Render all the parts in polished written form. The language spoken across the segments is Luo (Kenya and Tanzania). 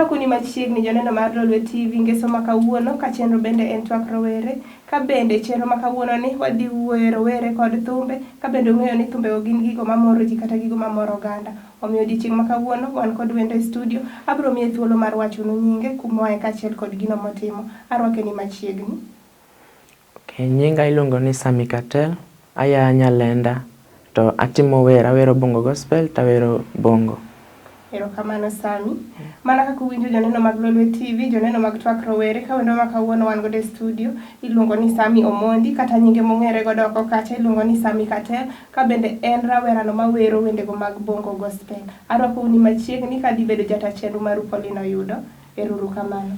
Arwakoni machiegni joneno mar Lolwe TV ngeso ma kawuono ka chenro bende en twak rowere. Ka bende chenro ma kawuono ni wadhi wuoyo e rowere kod thumbe, ka bende ung'eyo ni thumbego gin gigo mamoro ji kata gigo mamoro oganda. Omiyo odiochieng' ma kawuono wan kod wendo e studio, abiro miye thuolo mar wachonu nyinge, kuma oaye kaachiel kod gino motimo. Arwake ni machiegni. Okay, nyinga iluongo ni Sammy Kartel, aya Nyalenda to atimo wer, awero bongo gospel to awero bongo. Erokamano Sammy. Mana kaka uwinjo joneno mag Lolwe TV, joneno mag twak rowere, ka wendo ma kawuono wan godo e studio iluongo ni Sammy Omondi kata nyinge mong'ere godo oko kacha iluongo ni Sammy Kartel, ka bende en rawerano mawero wendego mag bongo gospel. Arwakou ni machiegni kadhi bedo jata chenro maru Pauline Oyudo. Ero uru kamano.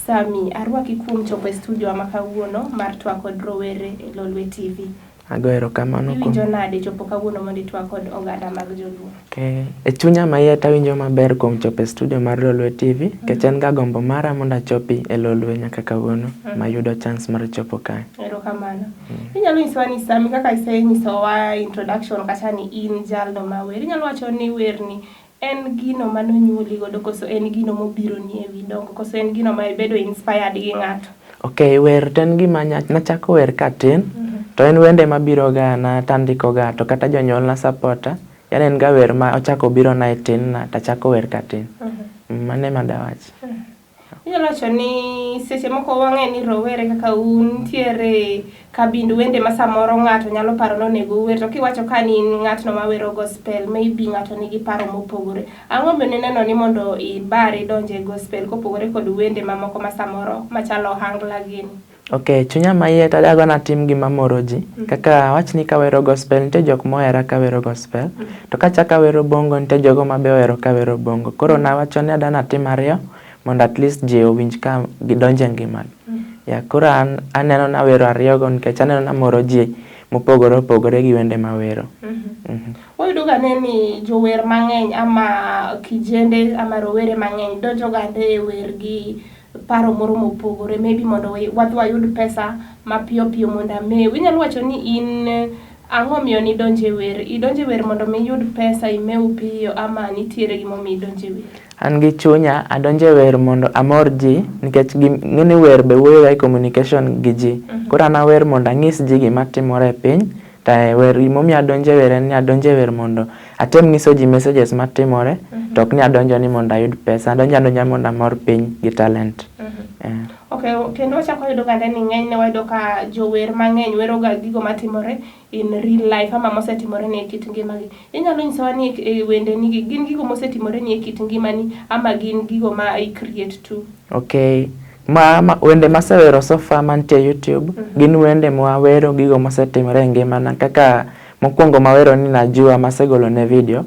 Sammy, arwaki kuom chopo e studio ma kawuono mar twak kod rowere e Lolwe TV. Ago erokamano kuom Iwinjo nade chopo kawuono mondo itwak kod oganda mag joluo? Okay. E chunya maiye to awinjo maber kuom chopo e studio mar Lolwe TV nikech en ga gombo mara mondo achopi e Lolwe nyaka kawuono mayudo chance mar chopo kae. Erokamano. Inyalo nyisowa ni Sammy kaka isenyisowa introduction kacha ni in jalno mawer. Inyalo wacho ni werni en gino manonyuoli godo koso en gino mobironi ewi dongo koso en gino ma ibedo inspired gi ng'ato? Ok, wer to en gima nachako wer katin to en wende mabiro ga na tandiko ga to kata jonyuolna supporta yani en ga wer ma ochako biro na e tin na tachako wer katin. Mano ema dawach. Inyalo wacho ni seche moko wang'e ni rowere kaka un nitiere kabind wende ma samoro ng'ato nyalo paro ni onego uwer to kiwacho ka ni in ng'atno mawero gospel maybe ng'ato nigi paro mopogore. Ang'o momiyo nineno ni mondo ibar idonje e gospel kopogore kod wende mamoko ma samoro machalo ohangla gini? Ok, chunya maiye to adago natim gima moro ji. Kaka awach ni kawero gospel, nitie jok mohera kawero gospel. To kachako awero bongo, nitie jogo ma be ohero kawero bongo. Koro nawacho ni ada natim ariyo mondo at least ji owinj ka gidonjo e ngimagi. Yeah, koro an aneno nawero ariyogo nikech aneno namoro ji mopogore opogore gi wende mawero. Wayudo ga ne ni jower mang'eny ama kijende ama rowere mang'eny donjo gande e wer gi paro moro mopogore maybe mondo wadhi wayud pesa mapiyo piyo mondo amew. Inyalo wacho ni in ang'o omiyo nidonjo e wer? Idonjo e wer mondo mi iyud pesa imew piyo ama nitiere gimomiyo idonjo e wer? An gi chunya adonjo e wer mondo amor ji nikech ng'eni wer be wuoyo ga e communication gi ji. Koro an awer mondo anyis ji gima timore e piny to e wer gimomiyo adonjo e wer en ni adonjo e wer mondo atem nyiso ji messages matimore to ok ni adonjo ni mondo ayud pesa. Adonjo adonja mondo amor piny gi talent. Okay, kendo wachako wayudo gande ni ng'enyne wayudo ka jower mang'eny wero ga gigo matimore in real life ama mosetimore ni e kit ngimagi. Inyalo nyisowa ni e wendeni gi gin gigo mosetimore ni e kit ngimani ama gin gigo ma i create tu? Okay. Ma wende masewero so far mantie YouTube gin wende mwawero gigo mosetimore e ngimana kaka mokwongo mawero ni Najua masegolo ne video.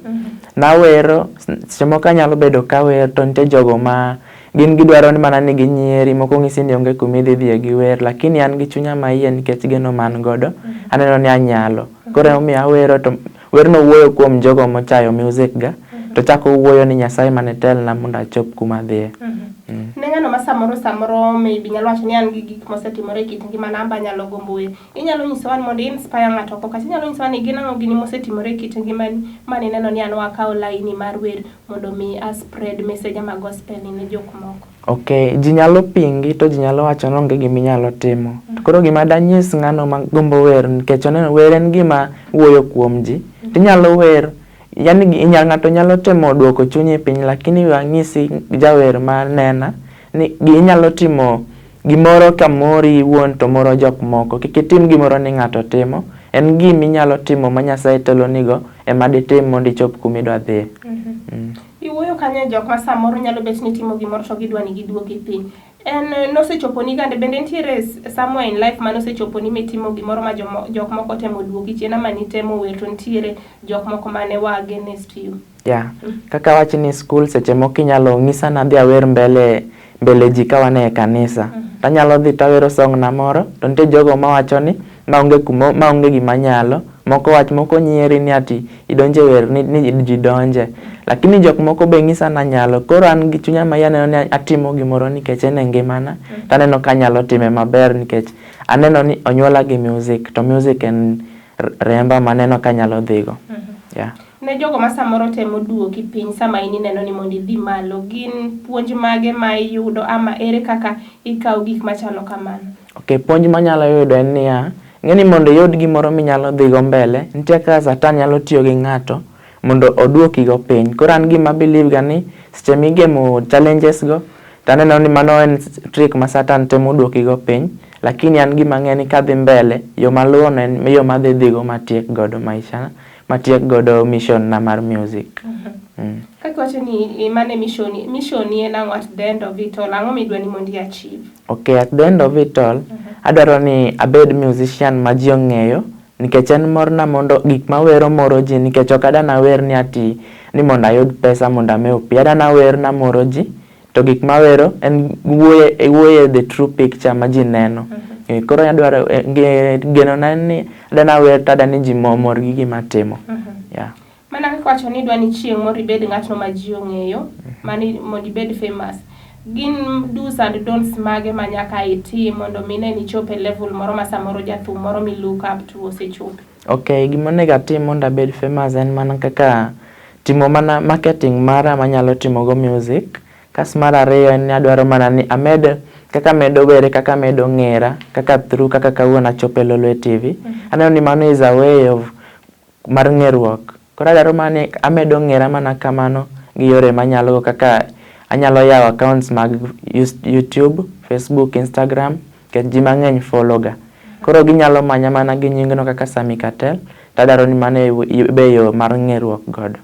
Nawero seche moko anyalo bedo kawer to nitie jogo ma gin gidwaro ni mana ni ginyieri moko ng'isi ni onge kuma idhi dhiye gi wer lakini an gi chunya maiye nikech geno ma an godo aneno ni anyalo. Koro emomiyo awero to werno wuoyo kuom jogo mochayo music ga to chako wuoyo ni Nyasaye mane telna mondo achop kuma adhiye. Ne ng'ano ma samoro samoro maybe nyalo wacho ni an gi gik mosetimore e kit ngimana an be anyalo gombo wer. Inyalo nyisowa ni mondo i inspire ng'ato oko kacha inyalo nyisowa ni gin ang'o gini mosetimore e kit ngimani manineno ni an wakaw laini mar wer mondo mi a spread message ama gospel ni ne jok moko. Ok, ji nyalo pingi to ji nyalo wacho ni onge gima inyalo timo. To koro gima danyis ng'ano ma gombo wer nikech oneno wer en gima wuoyo kuom ji. Tinyalo wer, yani ng'ato nyalo temo duoko chunyi piny lakini we anyisi jawer ma nena ni inyalo timo gimoro ka mori iwuon to moro jok moko. Kik itim gimoro ni ng'ato timo. En gima inyalo timo ma Nyasaye telonigo ema ditim mondo ichop kuma idwa dhiye. Iwuoyo kanyo e jok ma samoro nyalo bet ni timo gimoro to gidwa ni giduoki piny. En nosechoponi gande bende nitiere somewhere in life manosechoponi mitimo gimoro ma jok moko temo duoki chien ama nitemo wer to nitiere jok moko mane were against you. Yeah. Kaka awach ni skul seche moko inyalo ng'isa ni adhi awer mbele mbele ji ka wan e kanisa. Tanyalo dhi tawero song na moro to nitie jogo mawacho ni maonge kuma maonge gima nyalo. Moko wach moko nyieri ni ati idonje wer ni ji donje. Lakini jok moko be ng'isa ni anyalo. Koro an gi chunya maiye aneno ni atimo gimoro nikech en e ngimana. Taneno ka anyalo time maber nikech aneno ni onyuola gi music to music en remba maneno ka anyalo dhigo. Yeah. Ne jogo ma samoro temo duoki piny sama in ineno ni mondo idhi malo, gin puonj mage ma iyudo ama ere kaka ikawo gik machalo kamano? Ok, puonj manyalo yudo en niya, ing'e ni mondo iyud gimoro minyalo dhigo mbele, nitie kaka Satan nyalo tiyo gi ng'ato mondo oduokigo piny. Koro an gima believe ga ni seche migemo challenges go, to aneno ni mano en trick ma Satan temo duokigo piny, lakini an gima ang'eyo ni kadhi mbele, yo maluwo no en yo madhi dhigo matiek godo maisha na, matiek godo mission na mar music. Kaka iwacho ni mano e mission ni, mission ni en ang'o at the end of it all? Ang'o midwa ni mondo i achieve? Okay, at the end of it all, adwaro ni abed musician ma ji ong'eyo nikech en morna mondo gik mawero moro ji nikech ok adwa nawer ni ati ni mondo ayud pesa mondo amew piyo. Adwa nawer namoro ji to gik mawero en wuoye wuoye the true picture ma ji neno. Koro adwaro genona en ni adwa nawer to adwa ni ji omor gi gima atimo. Yeah. Mana kaka iwacho ni idwa ni chieng' moro ibed ng'atno ma ji ong'eyo, mani mondo ibed famous. Gin do's and don'ts mage ma nyaka itim mondo mi ne ni ichop e level moro ma samoro jathum moro mi look up to osechope? Okay, gima onego atim mondo abed famous en mana kaka timo mana marketing mara manyalo timo go music. Kas mar ariyo en ni adwaro mana ni amed kaka amedo were kaka amedo ng'era kaka through kaka kawuono achopo e Lolwe TV. Aneno ni mano is a way of mar ng'eruok. Koro adwaro mana ni amedo ng'era mana kamano gi yore manyalo go kaka anyalo yawo accounts mag YouTube, Facebook, Instagram nikech ji mang'eny follow ga. Koro ginyalo manya mana gi nying no kaka Sammy Kartel to adwaro ni mano be yo mar ng'eruok godo.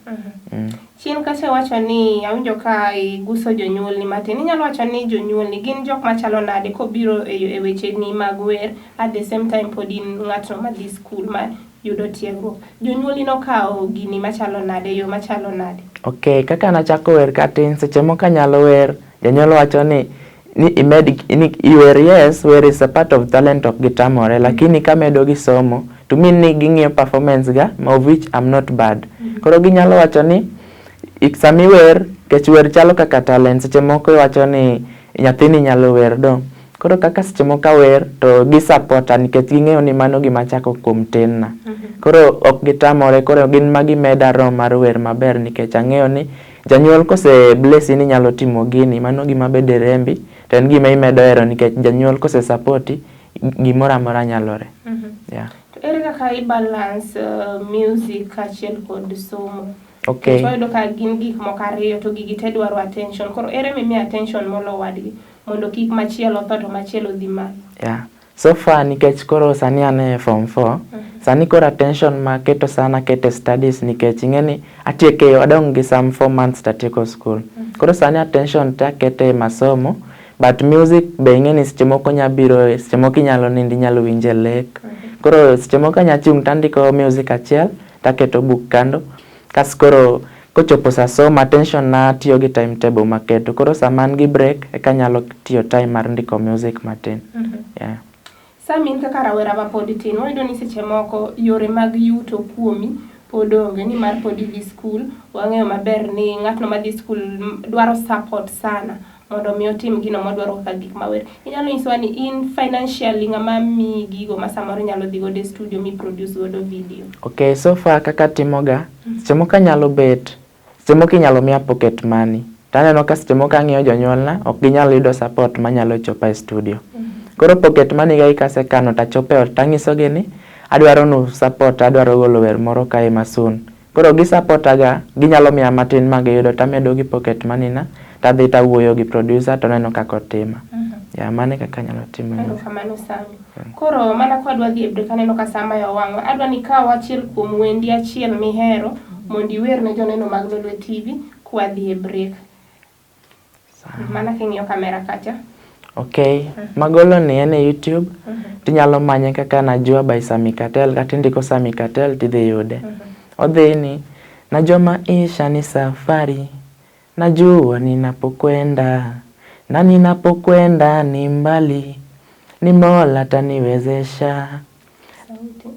Chien kacha iwacho ni awinjo ka iguso jonyuolni matin. Inyalo wacho ni jonyuolni gin jok machalo nade kobiro e wecheni mag wer at the same time pod in ng'atno madhi skul ma yudo tiegruok. Jonyuolni nokawo gini machalo nade, yo machalo nade? Okay, kaka nachako wer katin, seche moko anyalo wer, janyuol wacho ni ni imed ni wer yes, wer is a part of talent ok gitamore, lakini kamedo gi somo to mean ni ging'iyo performance ga of which I'm not bad. Koro ginyalo wacho ni sama iwer, nikech wer chalo kaka talent, seche moko iwacho ni nyathini nyalo wer dong. Koro kaka seche moko awer to gi support a nikech ging'eyo ni mano gima achako kuom tin na. Koro ok gitamore, koro gin ma gimeda roho mar wer maber nikech ang'eyo ni janyuol kose blessi ni inyalo timo gini, mano gima bedo e rembi to en gima imedo hero nikech janyuol kose support gimoro amora nyalore. Yeah. To ere kaka i balance music kaachiel kod somo? Okay. Wayudo ka gin gik moko ariyo to gigi te dwaro attention. Koro ere mimiyo attention molo wadgi mondo kik machielo tho to machielo dhi malo? Yeah. So far nikech koro sani an e form 4, sani koro attention maketo sana aketo e studies nikech ing'e ni atieke adong' gi some 4 months to atieko school. Koro sani attention te aketo e masomo but music be ing'e ni seche moko nya biro seche moko inyalo nindo inyalo winjo e lek. Koro seche moko anya chung' tandiko music achiel taketo buk kando kas koro kochopo sa somo attention na atiyo gi timetable maketo. Koro sama an gi break eka anyalo tiyo time mar ndiko music matin. Yeah. Sam in kaka rawera ma pod tin, wayudo ni seche moko yore mag yuto kuomi pod onge nimar pod idhi skul. Wang'eyo maber ni ng'atno madhi skul dwaro support sana mondo mi otim gino modwaro kaka gik mawer. Inyalo nyisowa ni in financially ng'ama miyi gigo ma samoro inyalo dhi godo e studio mi produce godo video? Okay, so far kaka atimoga, seche moko anyalo bet, seche moko inyalo miya pocket money. To aneno ka seche moko ang'iyo jonyuolna, ok ginyal yudo support manyalo chopa e studio. Koro pocket money ga kasekano tachopo e ot tanyisogi ni adwaro nu support, adwaro golo wer moro kae ma soon. Koro gi support ga, ginyalo miya matin ma giyudo tamedo gi pocket money na, tadhi tawuoyo gi producer toneno kaka otima. Yeah, mano e kaka anyalo timo. Erokamano Sammy. Koro mana ka wadwa dhi e break aneno ka sa mayo wang'wa. Adwa ni ikaw achiel kuom wendi achiel mihero mondo iwer ne joneno mag Lolwe TV kwadhi e break. Mana king'iyo kamera kacha. Okay, magolo ni en e YouTube, tinyalo manye kaka Najua by Sammy Kartel kata indiko Sammy Kartel tidhi yude. Odhi ni, najua maisha ni safari, najua ninapokwenda, na ninapokwenda ni mbali, ni Mola ataniwezesha. Sauti.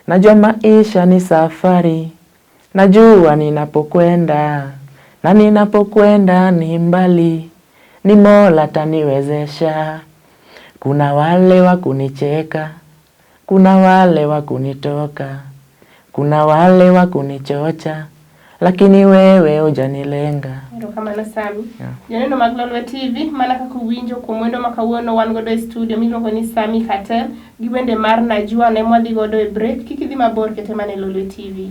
Najua maisha ni safari, najua ninapokwenda, na ninapokwenda ni mbali, ni Mola ataniwezesha. Kuna wale wa kunicheka, kuna wale wa kunitoka, kuna wale wa kunichocha, Lakini wewe hujanilenga. Erokamano Sami. Yeah. Joneno mag Lolwe TV, mana kaka uwinjo kuom wendo ma kawuono wan godo e studio miluongo ni Sami Kartel gi wende mar Najua ne mwadhi godo e break. Kik idhi mabor kete mana e Lolwe TV.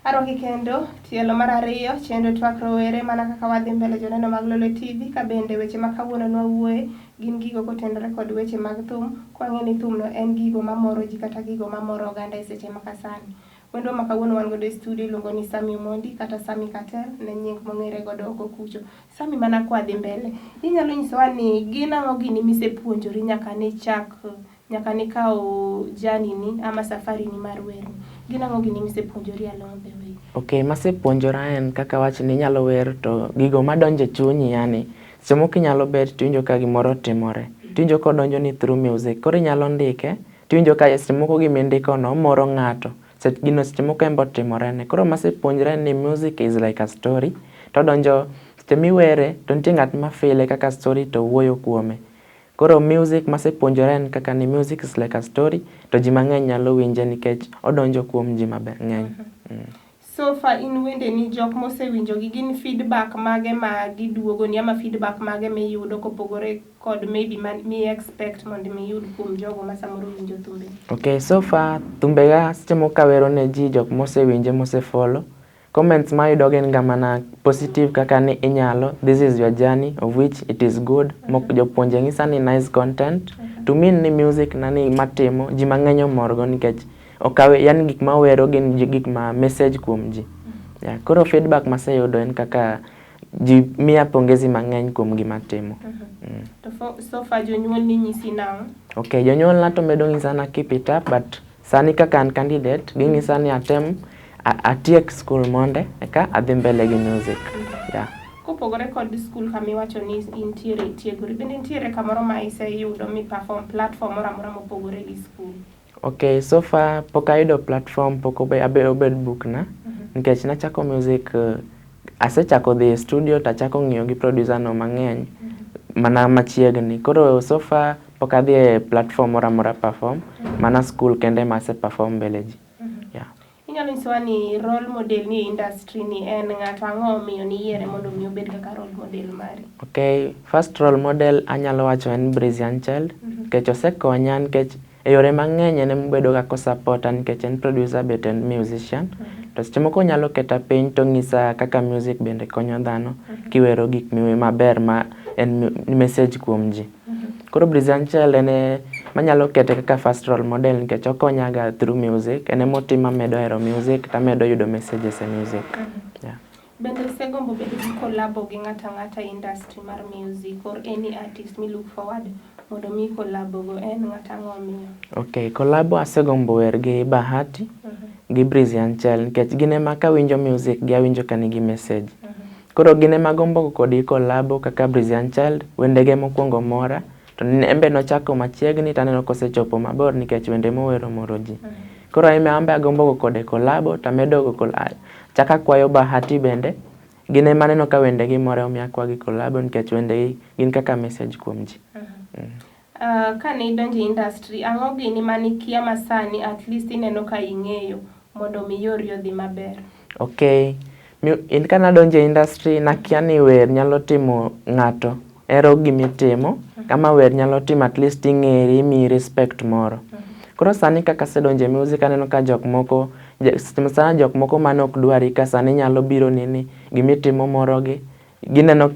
Arwaki kendo tielo mar ariyo chenro twak rowere mana kaka wadhi mbele joneno mag Lolwe TV ka bende weche ma kawuono nwawuoye gin gigo kotenore kod weche mag thum kwang'e ni thumno en gigo mamoro ji kata gigo mamoro oganda e seche ma kasani. Wendwa ma kawuono wan godo e studio iluongo ni Sammy Omondi kata Sammy Kartel ne nying mong'ere godo oko kucho. Sammy mana kwadhi mbele, inyalo nyisowa ni gin ang'o gini misepuonjori nyaka nichak nyaka nikaw journey ni ama safari ni mar wer ni. Gin ang'o gini misepuonjori along the way? Okay, masepuonjora en kaka wach ni inyalo wer to gigo madonjo e chunyi yani seche moko inyalo bet tiwinjo ka gimoro otimore. Tiwinjo kodonjo ni through music. Koro inyalo ndike tiwinjo ka seche moko gimindiko no moro ng'ato. Gino seche moko en be otimore ne. Koro masepuonjra en ni music is like a story. Todonjo seche miwere to nitie ng'at ma feel e kaka story to wuoyo kuome. Koro music masepuonjora en kaka ni music is like a story to ji mang'eny nyalo winje nikech odonjo kuom ji mang'eny. So far in wendeni jok mosewinjogi gin feedback mage ma giduogoni ama feedback mage miyudo kopogore kod maybe mi expect mondo mi iyud kuom jogo ma samoro winjo thumbeni? Okay, so far thumbega seche moko kawero ne ji jok mosewinje mosefollow comments mayudo gin ga mana positive kaka ni inyalo, this is your journey of which it is good. Mok jopuonje ng'isa ni nice content. To mean ni music na ni matimo ji mang'eny omorgo nikech okawe yani gik mawero gin gik ma message kuom ji. Yeah, koro feedback maseyudo en kaka ji miya pongezi mang'eny kuom gima atimo. To so far jonyuol ni nyisi nang'o? Okay, jonyuolna to medo ng'isa na keep it up but sani kaka an candidate ging'isa ni atem atiek school monde eka adhi mbele gi music. Yeah. Kopogore kod skul kama iwacho ni intiere itiegori, bende nitiere kamoro ma iseyudo mi perform platform moro amora mopogore gi skul? Okay, so far pok ayudo platform, pok obed book na nikech nachako music asechako dhi e studio tachako ng'iyo gi producer no mang'eny mana machiegni. Koro so far pok adhi e platform moro amora perform, mana school kende ema ase perform mbele ji. Yeah. Inyalo nyisowa ni role model ni e industry ni en ng'ato ang'o omiyo niyiere mondo mi obed kaka role model mari? Okay, first role model anyalo wacho en Breezy Child nikech osekonya nikech e yore mang'eny en emobedo ga kosupporta nikech en producer bet en musician. To seche moko onyalo keta piny to ong'isa kaka music bende konyo dhano kiwero gik maber ma en message kuom ji. Koro Breezy Child en e manyalo kete kaka first role model nikech okonya ga through music, en emotimo amedo hero music tamedo yudo messages e music. Yeah. Bende isegombo bedo gi collabo gi ng'ato ang'ata e industry mar music or any artist mi look forward mondo mi collabo go en ng'ato ang'o omiyo? Okay, collabo asegombo wer gi Bahati gi Breezy Child nikech gin ema kawinjo music gi awinjo ka nigi message. Koro gin ema agombo kodgi collabo kaka Breezy Child, wendege mokwongo mora to en be nochako machiegni taneno kosechopo mabor nikech wende mowero moro ji. Koro en be agombo go kode collabo tamedo go chak akwayo Bahati bende gin ema aneno ka wendegi mora omiyo akwagi collabo nikech wendegi gin kaka message kuom ji. Kane idonjo e industry, ang'o gini manikia ma sani at least ineno ka ing'eyo mondo mi yori odhi maber? Okay, in kanadonjo e industry nakia ni wer nyalo timo ng'ato hero gimitimo ama wer nyalo timo at least ing'eri imiyi respect moro. Koro sani kaka asedonjo e music aneno ka jok moko sana jok moko mane ok dwari ka sani nyalo biro ni ni gimitimo morogi gineno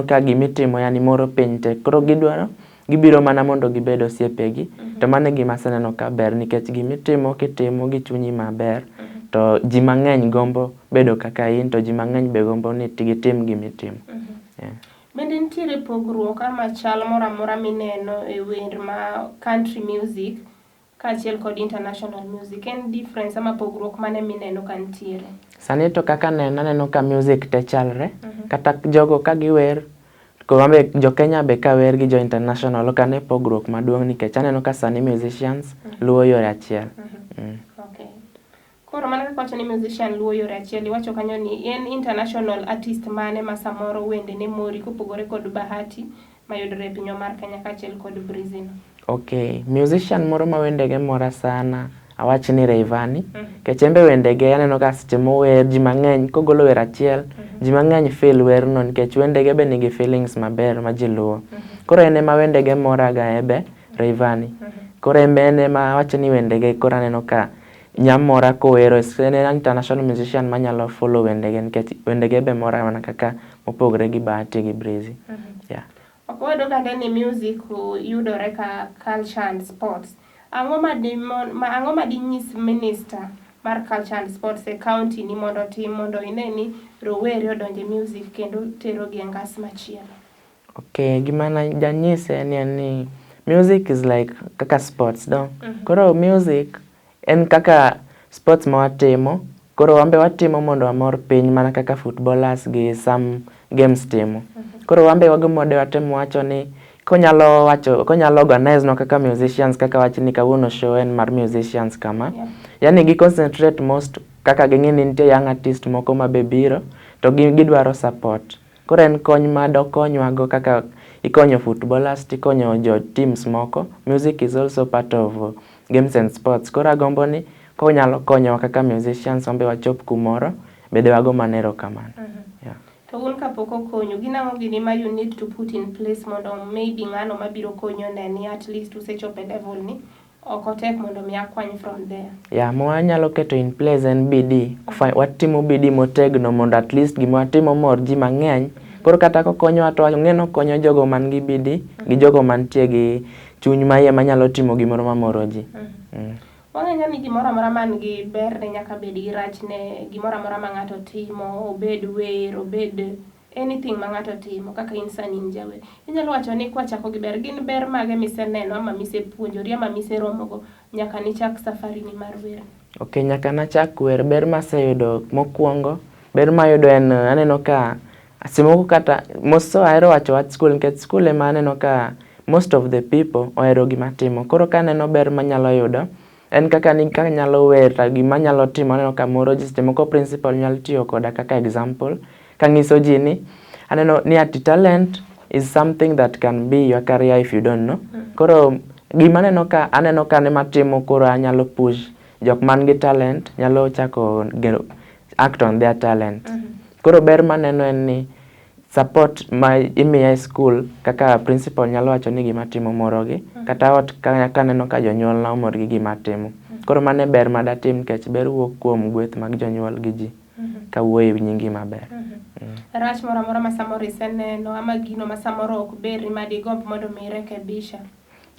ka gimitimo yani moro piny te. Koro gidwaro gibiro mana mondo gibed osiepegi to mano e gima aseneno ka ber nikech gimitimo kitimo gi chunyi maber to ji mang'eny gombo bedo kaka in to ji mang'eny be gombo ni gitim gimitimo. Yeah. Bende nitiere pogruok ama chal moro amora mineno e wer ma country music kaachiel kod international music? En difference ama pogruok mane mineno ka nitiere? Sani to kaka aneno, aneno ka music te chalre. Kata jogo ka giwer, ko jo Kenya be ka wer gi jo international ok ane pogruok maduong' nikech aneno ka sani musicians luwo yore achiel. Okay. Koro mana kaka wacho ni musician luwo yore achiel, iwacho kanyo ni en international artist mane ma samoro wende ne mori kopogore kod Bahati mayudore e pinywa mar Kenya kaachiel kod Breezy no? Okay, musician moro ma wendege mora sana, awach ni Rayvanny. Nikech en be wendege aneno ka seche mower ji mang'eny kogolo wer achiel, ji mang'eny feel werno nikech wendege be nigi feelings maber ma ji luwo. Koro en ema wendege mora ga ebe Rayvanny. Koro en be en ema awacho ni wendege koro aneno ka nyamora kowero. En international musician manyalo follow wendege nikech wendege be mora mana kaka mopogore gi Bahati gi Breezy. Yeah. Ok wayudo kande ni music yudore ka culture and sports. Ang'o ma di ma, ang'o ma dinyis minister mar culture and sports e county ni mondo otim mondo ine ni rowere odonje music kendo terogi e ngas machielo? Okay, gima danyise en ni music is like kaka sports do. Koro music en kaka sports ma watimo, koro wan be watimo mondo wamor piny mana kaka footballers gi some games timo. Koro wan be wagombo watem wacho ni konyalo wacho konyalo organize nwa kaka musicians, kaka wach ni kawuono show en mar musicians kama. Yani gi concentrate most kaka ging'e ni nitie young artist moko ma be biro to gidwaro support. Koro en kony ma dokonywa go kaka ikonyo footballers tikonyo jo teams moko. Music is also part of games and sports. Koro agombo ni konyalo konyowa kaka musicians wan be wachop kumoro, bende wago mana erokamano. Yeah. To un kapok okonyu, gin ang'o gini ma you need to put in place mondo maybe ng'ano mabiro konyo ne ni at least usechopo e level ni ok otek mondo mi akwany from there? Yeah, ma wanyalo keto in place en bidii. Watimo bidii motegno mondo at least gima watimo mor ji mang'eny. Koro kata kokonyowa to wang'e ni okonyo jogo man gi bidii gi jogo mantie gi chuny maiye manyalo timo gimoro mamoro ji. Wang'eyo ni gimoro amora man gi berne nyaka bed gi rachne. Gimoro amora ma ng'ato timo, obed wer, obed anything ma ng'ato timo, kaka in sani in jawer. Inyalo wacho ni kwachako gi ber, gin ber mage miseneno ama misepuonjori ama miseromogo nyaka nichak safari ni mar wer? Ok, nyaka nachak wer, ber maseyudo mokwongo, ber mayudo en aneno ka seche moko kata most ahero wacho wach skul nikech skul ema aneno ka most of the people ohero gima atimo. Koro kaneno ber manyalo yudo en kaka ni kanyalo wer to gima anyalo timo aneno ka moro ji. Seche moko principal nyalo tiyo koda kaka example kanyiso ji ni aneno ni ati talent is something that can be your career if you don't know. Koro gima aneno ka ne matimo koro anyalo push jok man gi talent nyalo chako gero act on their talent. Koro ber maneno en ni support ma imiya e skul kaka principal nyalo wacho ni gima atimo morogi, kata ot kaneno ka jonyuolna omor gi gima atimo. Koro mano e ber ma datim nikech ber wuok kuom gweth mag jonyuol gi ji kawuoyo e nyingi maber. Rach moro amora ma samoro iseneno ama gino ma samoro ok berni ma digomb mondo mi irekebisha?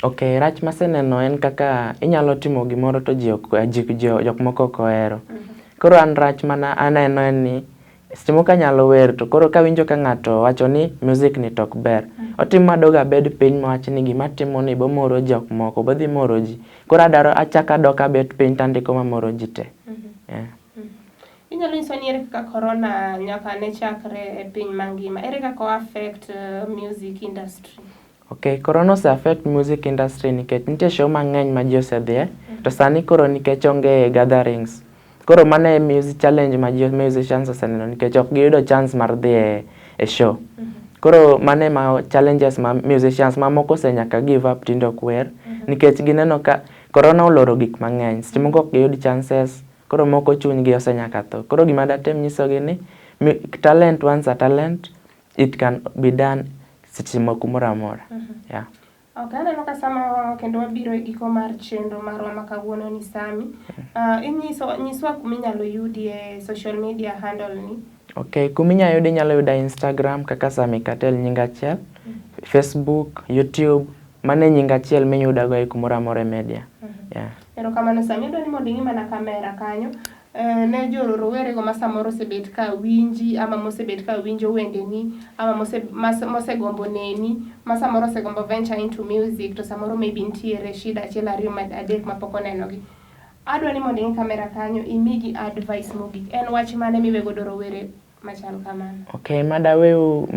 Ok, rach maseneno en kaka inyalo timo gimoro to ji ok ji, jok moko ok ohero. Koro an rach mana aneno en ni seche moko anyalo wer to koro kawinjo ka ng'ato wacho ni music ni to ok ber. Otimo adog abed piny mawach ni gima atimo ni bomoro jok moko, bodhi moro ji. Koro adaro achako adok abet piny tandiko mamoro ji te. Yeah. Inyalo nyisowa ni ere kaka corona nyaka ne chakre e piny mangima, ere kaka o affect music industry? Ok, corona ose affect music industry nikech nitie show mang'eny ma ji osedhiye to sani koro nikech onge gatherings. Koro mano e music challenge ma ji musicians oseneno nikech ok giyudo chance mar dhi e show. Koro mano ema challenges ma musicians mamoko ose nyaka give up tinde ok wer nikech gineno ka corona oloro gik mang'eny. Seche moko ok giyud chances, koro moko chunygi ose nyaka tho. Koro gima datem nyisogi ni talent once a talent, it can be done seche moko kumoro amora. Yeah. Ok, aneno ka sama kendo wabiro e giko mar chenro marwa ma kawuono ni Sami. Inyiso nyiswa kuma inyalo yudi e social media handle ni. Ok, kuma inyalo yude inyalo yuda Instagram kaka Sami Kartel nying achiel, Facebook, YouTube, mano e nying achiel miyudago e kumoro amora e media. Yeah. Erokamano Sami, adwa ni mondo ing'i mana kamera kanyo. Ne jo rowere go ma samoro osebet ka winji ama mosebet ka winjo wendeni ama mosegombo neni ma samoro osegombo venture into music to samoro maybe nitiere shida achiel ariyo adek mapok onenogi. Adwa ni mondo ing'i kamera kanyo imigi advice mogik. En wach mane miwe godo rowere machal kamano? Okay, madawego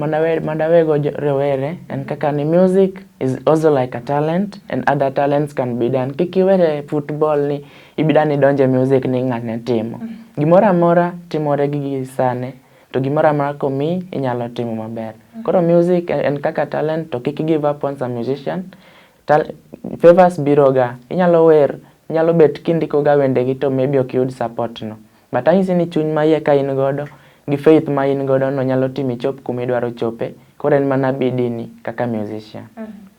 rowere en kaka ni music is also like a talent and other talents can be done. Kik iwere football ni ibida ni donje music ni ng'ane timo. Gimoro amora timore gi sane to gimoro amora komiyi inyalo timo maber. Koro music en kaka talent to kik give up on some musician. Favors biro ga, inyalo wer, inyalo bet kindiko ga wendegi to maybe ok iyud support no. But anyisi ni chuny ma iye ka in godo gi faith ma in godo no nyalo timi ichop kuma idwaro chope. Koro en mana bidii ni kaka musician.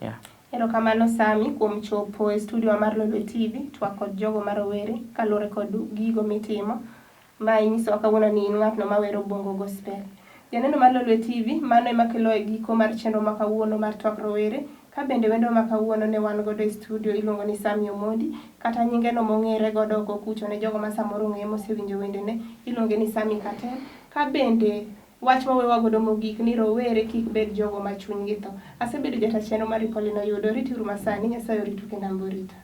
Yeah. Erokamano Sami kuom chopo e studio mar Lolwe TV twak kod jogo ma rowere kaluwore kod gigo mitimo. Ma inyisowa kawuono ni in ng'atno mawero bongo gospel. Janeno mar Lolwe TV, mano ema kelo e giko mar chenro ma kawuono mar twak rowere. Ka bende wendo ma kawuono ne wan godo e studio iluongo ni Sami Omondi, kata nyinge no mong'ere godo oko kucho ne jogo ma samoro ong'eye mosewinjo wendene, iluonge ni Sami Katel. Ka bende wach mawewa godo mogik ni rowere kik bed jogo ma chunygi tho. Asebedo jata chenro mar Pauline Oyudo, rituru masani, Nyasaye oritu kendo an be orita.